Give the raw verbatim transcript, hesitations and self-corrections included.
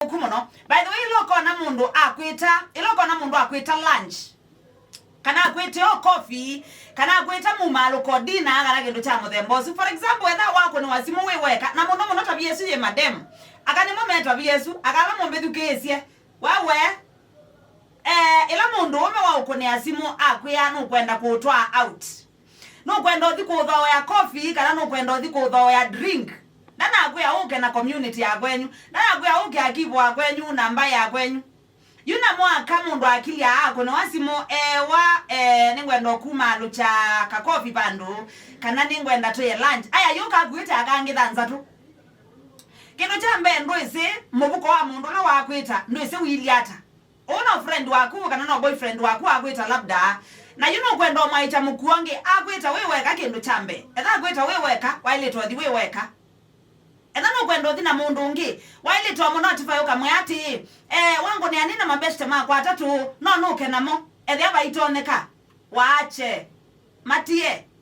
ũku mũno. By the way, ĩla ũkona mũndũ akwĩta, ĩla ũkona mũndũ akwĩta lunch, kana akwĩte o coffee, kana akwĩta mumaalũko dinner, kana kĩndũ kya mũthemba ũsu. For example, etha wakũnĩwa simũ wĩ weka, na mũno mũno tavia ĩsu yĩ madem. Aka nĩmo me tavia ĩsu, aka ala mũmbĩthukĩĩsye. Wewe, eh, ĩla mũndũ ũme waũkũnĩa simũ akwĩa nũkwenda kũũtwaa out, nũkwenda ũthi kũũthooea coffee, kana nũkwenda ũthi kũũthooea drink, ndanakwĩa ũke na community ya kwenyu, ndanakwĩa ũke akivu wa kwenyu, namba ya kwenyu. Yu na mwaka mũndũ akilya akũnĩwa simũ, ewa, eh, nĩngwenda ũkumaalũkya kakofi vandũ, kana nĩngwenda tũye lunch. Aya, yu kakuĩte akangĩ thanthatũ. Kĩndũ kya mbee, ndwĩsĩ mũvuko wa mũndũ ũla wakwĩta, ndwĩsĩ ũilyĩ ata. Ũũ no friend waku kana no boyfriend waku akwĩta labda, na yu nũkwenda ũmwaĩkya mũkuo ũngĩ akwĩta wĩ weka. Kĩndũ kya mbee, etha akwĩta wĩ weka, waĩlĩte ũthi wĩ weka. Etha nũkwenda ũthi na mũndũ ũngĩ, waĩlĩte ũmũnotify ũkamwĩa atĩĩ, eh, wangũnĩa nĩ na mabeshte makwa atatũ, no nũke namo, ethĩa vaitonyeka. Waache. Matie.